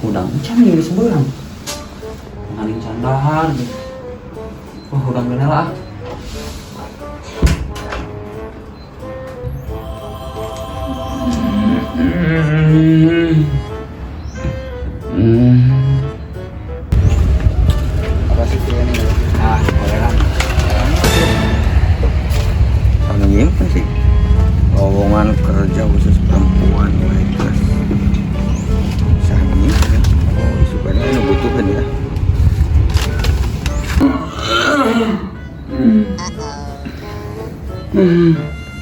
Hudang can ieu geus beurang. Ngaling can dahar gitu. Wah, hudang geuna lah ah. Apa sih ini? Ah, koleran. Karena nyimpen sih. Lowongan kerja khusus perempuan waitress. Sah nyimpen. Oh, isukannya ini butuhkan ya.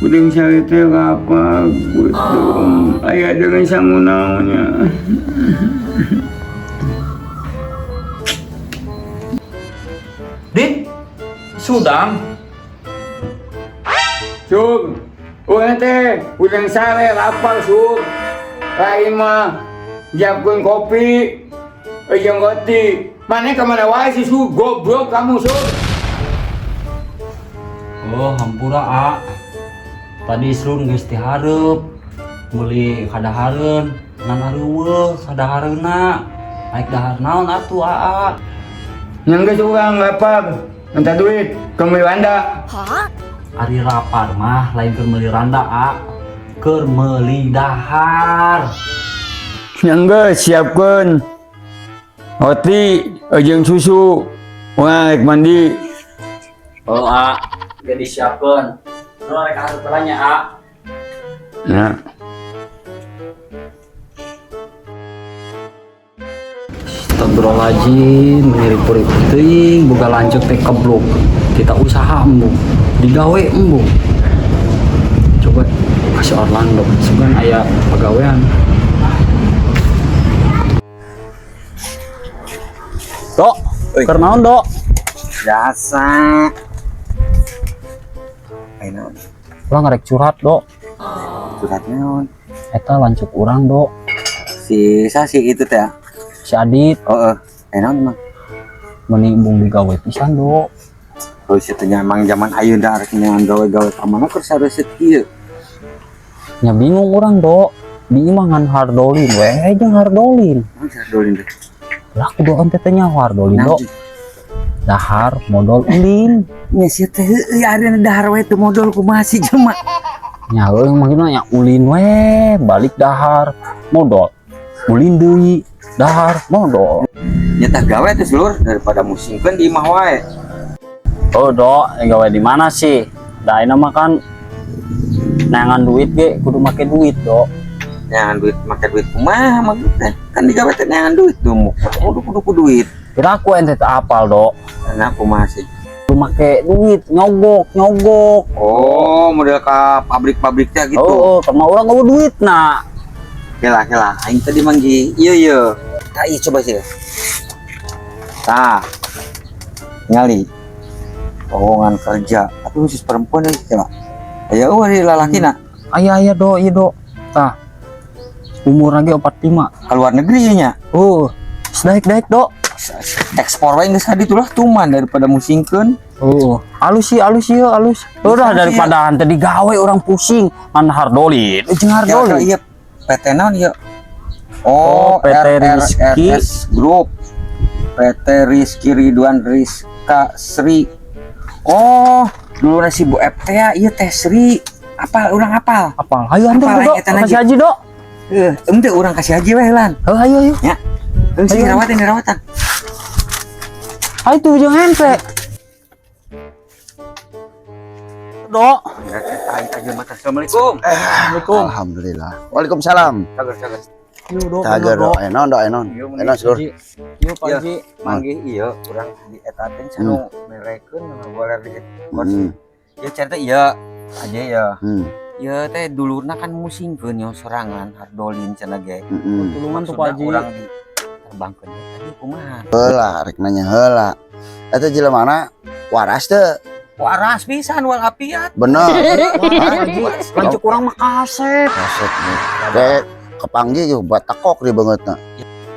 Udang sare teh apa butuh aya dengan sangu naonnya. Dit, sudang. Sug, urang teh udang sare lapar sug. Lain mah nyiapkeun kopi jeung roti. Mana kemana wae sih sug, goblok kamu sug. Oh, hampura a. Tadi Isrun geus dihareup meuli kadahareun ngan areuweuh kadahareunna. Naik dahar naon atuh aa. Yang geus urang lapar, minta duit ke Miranda. Ari lapar mah lain keur meuli randa a. Keur meuli dahar. Yang geus siapkeun roti jeung susu. Urang rek mandi. Oh a, geus disiapkeun. Lu rek hareup heula nya a. Nah. Astagfirullahaladzim, menirip-rip teuing boga lanceuk teh keblok. Kita usaha embung, digawe embung. Coba kasih Orlando, sugan aya pagawean. Dok, Oi. keur naon, Dok? Biasa. Ayo naon? Urang ngarek curhat, Dok. Curhat naon? Eta lanceuk urang, Dok. Si sasi itu teh. Si Adit. Oh, eh. Ayo naon emang? Meni embung digawe pisan, Dok. Oh, si teh emang zaman ayeuna rek neangan gawe-gawe ka mana keur sareset kieu. Nya bingung urang, Dok. Di imah ngan hardolin we jeung hardolin. Naon si hardolin teh? Lah kudu ente teh nyaho hardolin, Dok. Dahar modal ulin. Nya si teh heueuh ari dahar we teu modal kumaha sih jelema. Nya heueuh maksudna nya ulin we balik dahar modal. Ulin deui dahar modal. Nya tah gawe teh seluruh daripada musingkeun di imah wae. Oh, Dok, gawe di mana sih? Da ayeuna mah kan neangan duit ge kudu make duit, Dok. Neangan duit make duit kumaha maksud teh? Kan digawe teh neangan duit duh, kudu kudu ku duit. Kira aku ente teh apal, Dok. Nah, kumaha sih? Kudu make duit nyogok, nyogok. Oh, model ka pabrik-pabrik teh gitu. Oh, karena orang eueuh duit nah. Kela kela, aing tadi manggi. Iya iya. Tah iya coba sih. Tah. Ngali. Lowongan kerja, tapi khusus perempuan ya kela. Aya eueuh di lalakina. Aya aya do, iya do. Tah. Umur lagi 45. Keluar negeri nya. Oh, sedaik-daik, Dok. Ekspor wae geus kaditu lah tuman daripada musingkeun. Oh, alus sih, alus sih, alus. Udah Alus daripada hante digawe orang pusing, ngan hardolin, jeung hardolin. Iya, PT naon ieu? Oh, Oh, PT Rizky. RRS Group. PT Rizky Ridwan Rizka Sri. Oh, dulu nasi Bu FT ya, ieu teh Sri. Apal, urang apal. Apal. Hayu antur, Apal, Dok. eta lagi. Kasih haji, Dok. Heuh, ente urang kasih haji weh lan. Heuh, hayu hayu. Ya. Heuh, sih Ayo. rawatan, rawatan. Hayu tuh jeung ente. Dok. Assalamualaikum. Assalamualaikum. Alhamdulillah. Waalaikumsalam. Cager, cager. Yuk, Dok. Cager Dok. dok, enon dok, enon. Enon seluruh. Yuk, Pak Haji. Manggih iya urang di eta teh sanu merekeun goler di kursi. Ieu cerita iya aja ya. Ieu teh dulurna kan musingkeun nyo sorangan hardolin cenah ge. Tulungan tuh Pak Haji. Urang di terbangkeun tadi kumaha? Heula, rek nanya heula. Eta jelema waras teu? Waras pisan wal apiat. Bener. Lanjut kurang mah kaset. Kaset nih. Kayak kepanggih juga batakok di bangetna.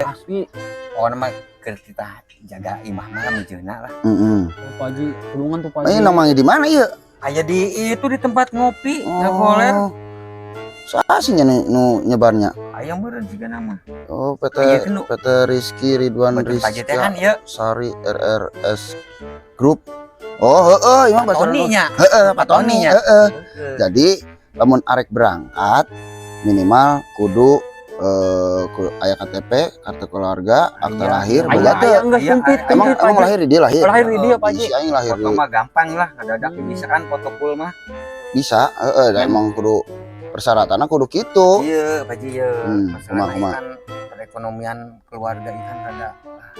Asli. Pokoknya mah keur kita jaga imah mah mijeuna lah. Heeh. Oh, Pak Haji, tulungan tuh Pak Haji. Ini namanya di mana ieu? Aya di itu di tempat ngopi, ngagoler. Saha sih nya nu nyebarnya? Aya meureun siga nama. Oh, PT Iya, kan, nu. PT Rizky Ridwan Batur Pak Haji teh kan Rizka ieu. Sari RRS Group. Oh, heeh, ieu mah bahasa Tony nya. Heeh, Pak Tony, nya. heeh. Jadi lamun arek berangkat minimal kudu aya KTP, kartu keluarga, akta Aya. lahir, Aya, boga teu? Aya geus Aya, komplit, aya. Emang komplit, Pak emang Haji. lahir di dia lahir. Lahir di dia, Pak Haji. Si aing lahir Foto di mah gampang lah, ada bisa kan foto full mah. Bisa, heeh, da emang kudu persyaratannya kudu kitu. Iya, Pak Haji ya. Hmm, Masalahnya kumaha, kumaha. kan perekonomian keluarga ikan rada ah,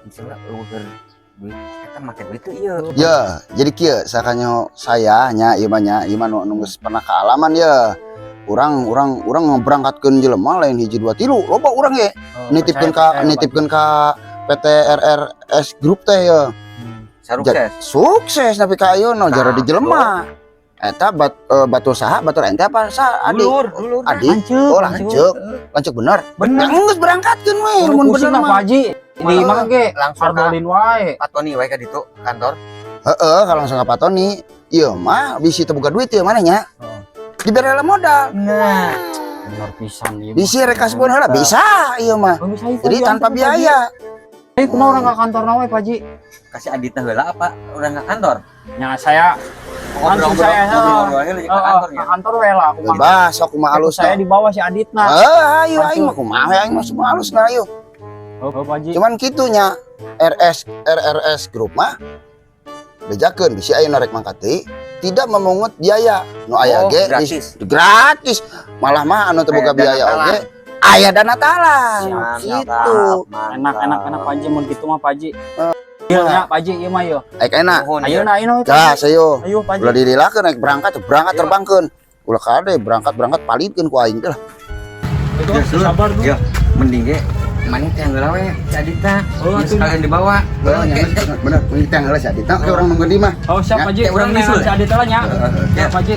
misalnya eueuh duit eta make duit teu ieu. Ya, jadi kieu sakanyo saya nya ieu mah nya, ieu mah nu geus pernah kaalaman ya. Urang urang urang ngeberangkatkeun jelema lain hiji dua tilu, loba urang ge. Oh, Nitipkeun percaya, ka percaya, Pak nitipkeun ka PT RRS Group teh ya. Sukses. Sukses tapi ka ayeuna jara di Nah, jelema. Eta batur saha, batur ente apa sa adik? Dulur, dulur. Adik. Lanceuk, Oh, lanceuk. Lanceuk bener. Bener. Ya geus berangkatkeun we mun Pusing bener lah, Pak mah. Haji. Di imah ge Langsung ka hardolin wae. Pak Tony wae ka ditu kantor. Heeh, kalau langsung ka Pak Tony, ieu mah bisi teu boga duit ieu mana nya. Oh. Dibere lah modal. Nah, Bener pisan ieu. Bisi rek kasbon heula bisa ieu mah. Oh, bisa, Pak Jadi Haji, tanpa anteun, Pak Haji. biaya. Eh, kumaha urang ka kantor wae, Pak Haji? Kasih Aditna heula apa urang ka kantor? Nya saya langsung saya Ngobrol-ngobrol heula ka heeh, kantor ka ya. kantor we lah kumaha. Bebas sok kumaha alus. Saya dibawa si Aditna. Eh, ayo aing mah kumaha we, aing mah semua alus lah ayo. Oh, Pak Haji. Cuman kitunya RS RRS Group mah bejakeun bisi ayeuna rek mangkat deui tidak memungut biaya. Nu aya Oh, ge gratis. Gratis. Malah mah anu teu boga Aya dana biaya talang. oge aya dana talang. Mantap, Gitu. mantap. Enak enak enak Pak Haji mun kitu mah Pak Haji. Iya nya Pak Haji ieu mah ieu. Aik enak. Nuhun, ya. Ayeuna ayeuna we, Pak Gas Haji. ayo. Ayo Pak Haji. Ulah dililakeun naik berangkat berangkat Ayo. terbangkeun. Ulah kade berangkat berangkat palitkeun ku aing teh lah. Itu Ya, Sur. sabar dulu. Ya, mending ge maneh teh heula we si Aditna. Oh, Geus atuh. sekalian dibawa. Heeh, nya geus, bener, mending teh heula si Aditna ke urang nunggu di mah. Oh, siap Ya, Pak Haji. ya, urang Urang nyusul. si Aditna lah nya. Ya Pak Haji.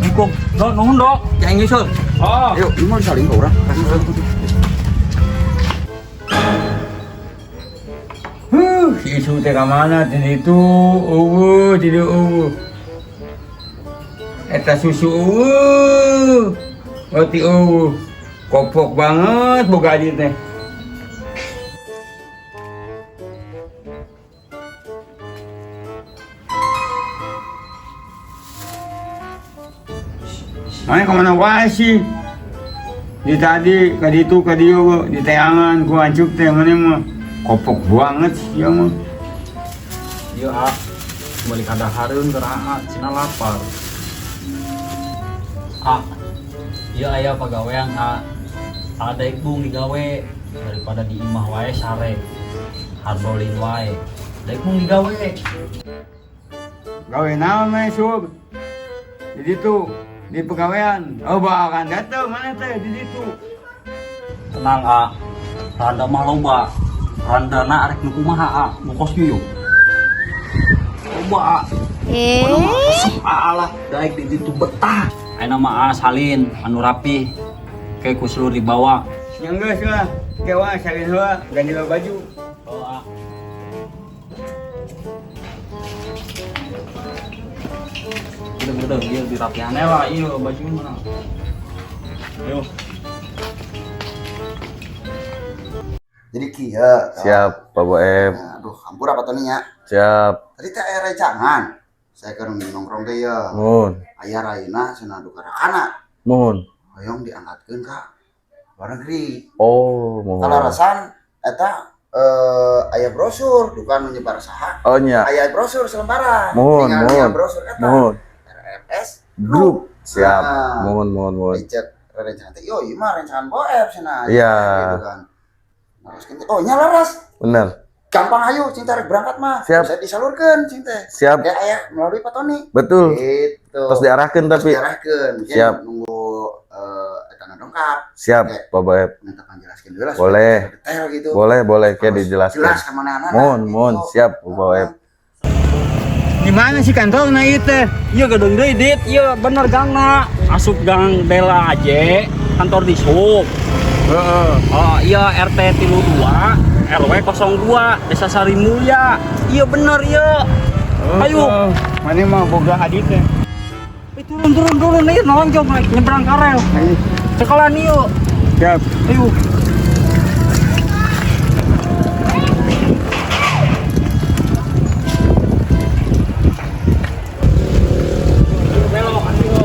Cukup. Dok, nuhun, Dok. Yang nyusul. Oh. Ayo, ini mau disaling ke urang. Huh, si Isu teh ka mana tadi itu? Eueuh, tidak eueuh. Eta susu eueuh. Roti eueuh. Kopok banget boga aja teh. Mana kemana wae sih? Di tadi, ka ditu, ka dieu, di teangan, ku ancuk teh mana mah. Kopok banget sih ya mah. Iya, ah. Balik ada hareun keur aa, cina lapar. Ah. Iya aya pagawean ah. Ada bung digawe daripada di imah wae sare. Hardolin wae. Daek bung digawe. Gawe naon mah Sub? Di ditu, di pegawean. Oh, akan datang mana teh di ditu. Tenang ah. Randa mah loba. Randana arek nu kumaha ah, nu kos kieu. Loba ah. Eh, Pokona mah resep aa lah, daek di ditu betah. Ayeuna mah aa salin anu rapi. Kayak ku seluruh dibawa. Yang geus lah, kewa salin heula, ganti baju. Oh, ah. Udah, dia dirapihan lah, iya baju mana. Ayo. Jadi kieu. Siap, Pak Boeb. Aduh, hampura Pak Tony nya. Siap. Tadi teh aya rencangan. Saya keur nongkrong teh ya. Nuhun. Aya raina cenah duka rakana. Nuhun. Hoyong diangkatkeun ka luar negeri. Oh, mohon. Kalarasan eta aya brosur duka nu nyebar saha. Oh nya. Aya brosur selembaran. Mohon, Tinggal mohon. nya brosur eta. Mohon. RRS Grup. Siap. Ah. Mohon, mohon, mohon. Dicek rencangan teh, yo ieu mah rencangan Boeb cenah. Iya. Gitu kan. Naroskeun teh, oh nya laras. Bener. Gampang ayo cinta rek berangkat mah. Siap. Bisa disalurkeun cinta. Siap. Kayak aya melalui Pak Tony. Betul. Gitu. Terus diarahkan Terus tapi. diarahkeun. Mungkin Siap. nunggu eta dongkap. Siap, Pak Boeb. Minta panjelaskeun dulu lah. Boleh. Detail gitu. Boleh, boleh. Kayak Harus dijelaskan. Jelas ka manehna. Mohon, mohon. Siap, Pak Boeb. Di mana sih kantorna ieu teh? Iya gedung deui dit, iya bener gangna. Asup gang Bella aja, kantor di Sub. Heeh. Oh iya RT 32 RW 02 Desa Sari Mulya. Iya bener iya. Ayo. Mana mah boga adit teh. Turun, turun, turun nih, nonjok naik nyebrang karel. Sekolah nih yuk. Siap. Ayo. Belok, ayo.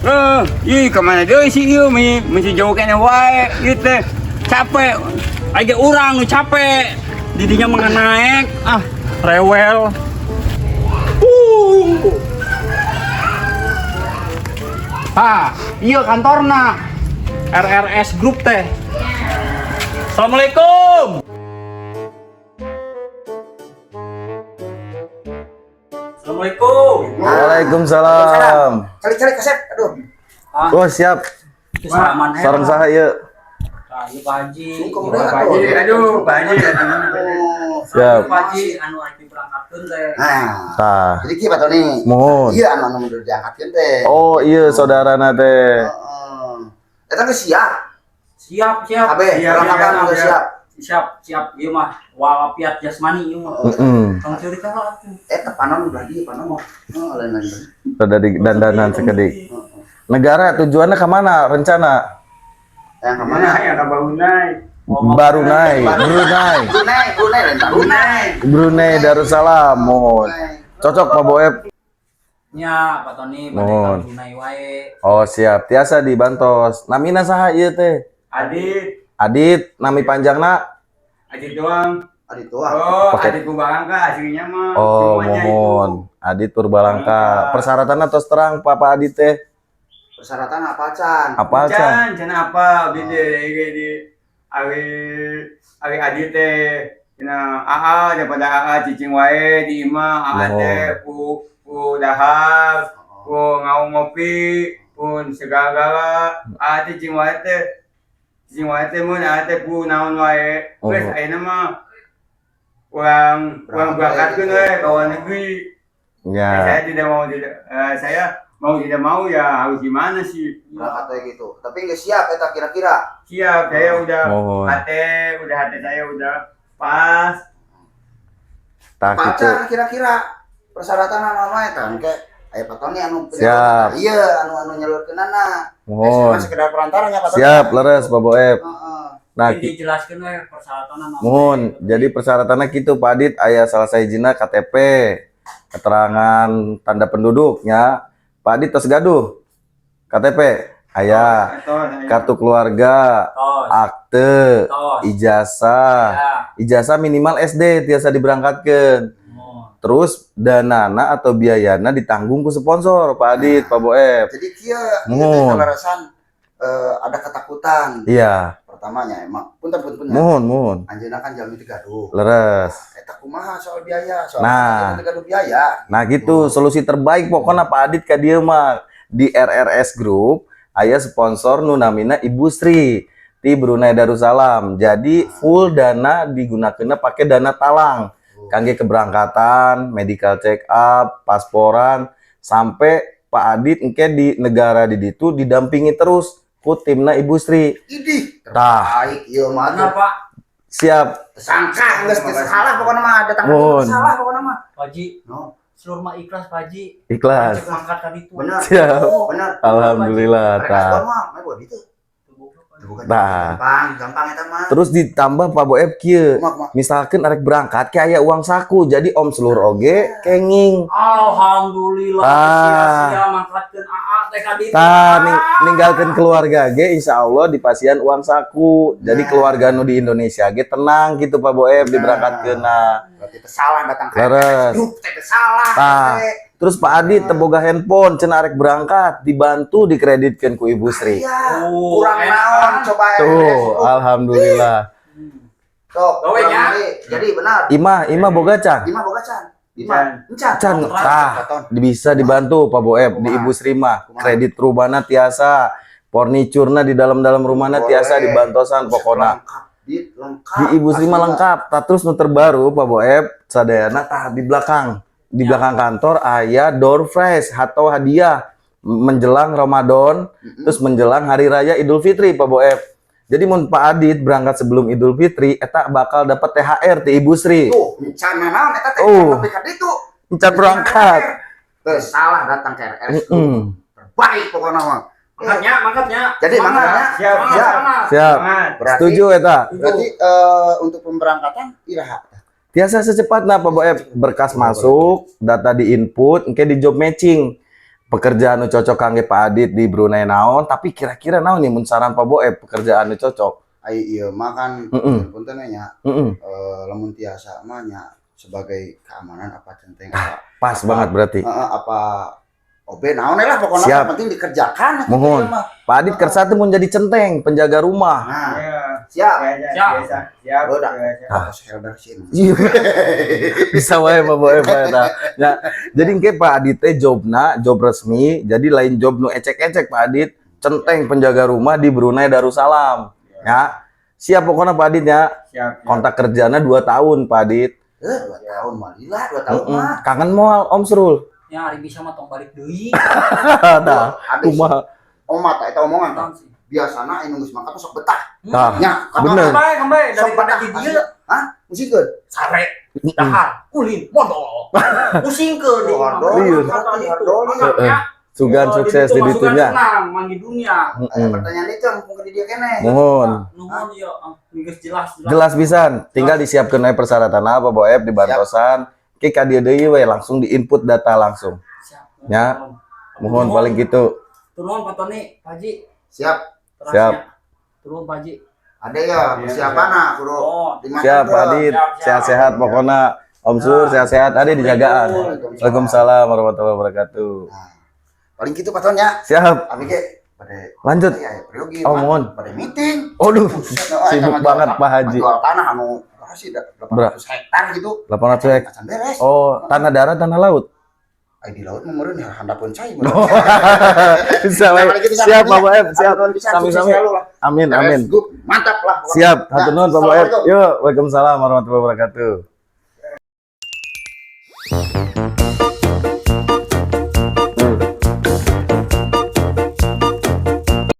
Eh, ih kemana deui sih ieu meni jauh keneh wae ieu teh. Capek. Aja urang nu capek. Didinya mah naik, ah rewel. Ah, iya kantorna. RRS Group teh. Assalamualaikum. Assalamualaikum. Waalaikumsalam. Cari-cari kasep. Aduh. Oh, siap. Itu salaman heula. Sareng saha ieu? Tah, ieu Pak Haji. Sungkem Ieu deh, Pak Haji, aduh Pak Haji. Oh. Siap. Pak Haji anu arek diberangkatkeun teh. Nah, Tah. jadi kieu Pak Tony. Mohon. Iya anu anu mundur diangkatkeun teh. Oh, iya saudarana teh. Heeh. Eta geus siap. Siap, siap. Kabeh Iya, perlengkapan iya, udah iya. siap. Siap, siap ieu mah walafiat jasmani ieu mah. Heeh. Tong ceurik lah atuh. Eta panon udah di panon mah. Heeh, lain-lain. Rada di dandanan sekedik. Negara tujuannya kemana rencana? Yang kemana? Mana ya ka Brunei. Brunei, Brunei, Brunei, Brunei lain Brunei. Brunei Darussalam, mohon. Cocok Pak Boeb. Nya, Pak Tony, bade ka Mohon. Brunei wae. Oh siap, tiasa dibantos. Namina saha ieu teh? Adit, Adit, nami panjangna? Adit doang. Adit tua. Oh, Pakai- Adit Purbalangka aslinya mah. Oh, Semuanya mohon. Adit Purbalangka. Persyaratannya tos terang Pak Pak Adit teh. Persyaratan apa Can? Apa Itu. Can? Can, can apa? Abdi teh di ari ari Adit teh cenah AA daripada AA cicing wae di imah AA teh ku ku dahar, ku ngaung ngopi, pun segala-gala. AA teh cicing wae teh cicing wae teh mun AA teh ku naon wae. Geus Oh. ayeuna mah urang urang Berangkat berangkatkeun wae we ka luar negeri. Ya. Saya tidak mau tidak saya mau tidak mau ya harus gimana sih? Berangkat kayak gitu. Tapi nggak siap eta kira-kira. Siap, saya udah Mohon. HT, udah HT saya udah pas. Tah Apa gitu. Can kira-kira persyaratan anu anu eta engke aya Pak Tony anu Siap. Iya, anu anu nyalurkeunana. Mohon. Sekedar perantara nya Pak Tony. Siap, leres Pak Boeb. Heeh. Nah, Jadi dijelaskeun we persyaratanna naon. mohon. Jadi persyaratannya gitu Pak Adit, aya salah sahijina KTP, keterangan tanda penduduknya. Pak Adit tos gaduh. KTP, aya Atau saya kartu keluarga, Tos, akte, tos. ijazah. Ya. Ijazah minimal SD tiasa diberangkatkan. Mohon. Terus danana atau biayana ditanggung ku sponsor Pak Adit, Pak Boeb. Jadi kieu ieu teh Mohon. kalarasan ada ketakutan. Iya, Pertamanya emang punten punten. mohon mohon. Anjeunna kan jalmi teu gaduh. Leres. Eta kumaha soal biaya, soal Nah. teu gaduh biaya. Nah gitu, solusi terbaik pokoknya Pak Adit ka dieu mah di RRS Group aya sponsor nu namina Ibu Sri di Brunei Darussalam. Jadi full dana digunakeunna pakai dana talang. Kangge keberangkatan, medical check up, pasporan sampai Pak Adit engke di negara di ditu didampingi terus ku timna Ibu Sri. Idih, Tah. terbaik ieu mah Benar, tuh. Pak. Siap. Sangka geus teu salah pokona mah datang Mohon. salah pokona mah. Pak Haji, No, seluruh mah ikhlas Pak Haji. Ikhlas. Cek mangkat tadi tuh. bener. Siap. Bener. Alhamdulillah. Mereka Tah. sekolah mah, mah buat itu. Bukan Tah. gampang, gampang eta mah. Terus ditambah Pak Boeb kieu. Kumaha, kumaha? Misalkan arek berangkat kayak aya uang saku, jadi om seluruh oge kenging. Alhamdulillah Ah. sia-sia mangkatkeun AA teh ka ditu. Tah ninggalkeun keluarga ge insya Allah di pasian uang saku. Jadi keluarga nu di Indonesia ge tenang gitu Pak Boeb diberangkatkeun nah. Berarti teu salah datang ke Leres. Grup teh teu salah. Tah. Teh. Terus Pak Adi teboga handphone cenah arek berangkat dibantu dikreditkeun ku Ibu Sri. Iya, Oh, kurang enak. naon coba Tuh, alhamdulillah. Sok, Gawe kurang nya. deui. Jadi benar. Imah, Imah boga can. Imah boga can. Imah. Encan. Can, tah, bisa dibantu Pak Boeb di Ibu Sri mah. Kredit rubana tiasa, furniturna di dalam-dalam rumahna tiasa Boleh. dibantosan pokona. Lengkap, Dit, lengkap. Di Ibu Sri mah Asli, lengkap. Tah terus nu terbaru Pak Boeb sadayana tah di belakang. Di belakang kantor aya door prize atau hadiah menjelang Ramadan, terus menjelang hari raya Idul Fitri Pak Boeb. Jadi mun Pak Adit berangkat sebelum Idul Fitri, eta bakal dapat THR ti Ibu Sri. Tuh, rencana naon eta teh Oh. nepi ka ditu. Encan berangkat. Teu salah datang ke RRS. Terbaik pokoknya mah. Mangkatnya, mangkatnya. Jadi mangkatnya. Siap, Semangat, siap. semangat. Siap. Semangat. Berarti Setuju eta. Berarti untuk pemberangkatan iraha. Biasa secepatnya Pak Boeb, berkas masuk, data di input, engke di job matching. Pekerjaan nu cocok kangge Pak Adit di Brunei naon, tapi kira-kira naon nih mun saran Pak Boeb pekerjaan nu cocok? Ai ieu mah kan punten nya lamun tiasa mah nya sebagai keamanan apa centeng apa Pas banget berarti. Heeh, apa OB naon lah pokoknya Siap. yang penting dikerjakan Mohon. Ieu mah. Pak Adit kersa teh mun jadi centeng, penjaga rumah. Nah, Ya, siap. biasa, Siap. biasa. Siap. Udah. Biasa. Ah. Bos helder sih. Iya. Bisa wae Pak Boeb eta. Ya, jadi engke Pak Adit teh jobna job resmi, jadi lain job nu ecek-ecek Pak Adit, centeng penjaga rumah di Brunei Darussalam. Ya. Siap pokoknya Pak Adit ya. Siap. Siap. Kontrak kerjanya 2 tahun Pak Adit. Eh, 2 tahun mah lila, 2 tahun mah. Kangen moal Om Srul. Ya, hari bisa mah tong balik deui. Nah, Habis. kumaha? Omat eta omongan tah. Naon sih? Biasana anu geus mangkat sok betah. Tah, Nya, bener. Kembali, kembali Sok daripada betah. di dieu Hah? Musikeun. sare, dahar, ulin, modol. Pusingkeun di Oh, hardol. Iya. Hardol. Heeh. Sugan sukses di ditunya. Senang manggih dunia. Aya pertanyaan itu mumpung di dieu keneh. Mohon. Nuhun ieu, ah, geus jelas jelas. Jelas pisan, tinggal disiapkeun we persyaratan apa Boeb di bantosan. Ke ka dieu deui we langsung di input data langsung. Siap. Ya. Mohon paling gitu. Turun Pak Tony, Pak Haji. Siap. Terasnya. Turun Pak Haji. Ada ya persiapan nah kudu Oh, Siap Pak Adit, Siap, siap. sehat-sehat pokoknya. Om Sur sehat-sehat, Adit dijagaan. Waalaikumsalam warahmatullahi wabarakatuh. Paling gitu Pak Ton ya. Siap, Abi ge pada lanjut. ya peryogi Oh, mohon. pada meeting. Aduh, Buset, oh, sibuk eta mah banget Pak Haji. Jual tanah anu berapa sih 800 hektar gitu. 800 hektar. Acan beres. Oh, tanah darat, tanah laut. Ai di laut mah meureun ya handapeun cai. Oh. Bisa, Nah, Pak. paling gitu, Siap, Pak Boeb, siap. Nuhun pisan, sukses Sami-sami. selalu lah. Amin, amin. RS Group, mantap lah. Siap, hatur nuhun Pak Boeb. Assalamualaikum. Yuk, waalaikumsalam warahmatullahi wabarakatuh.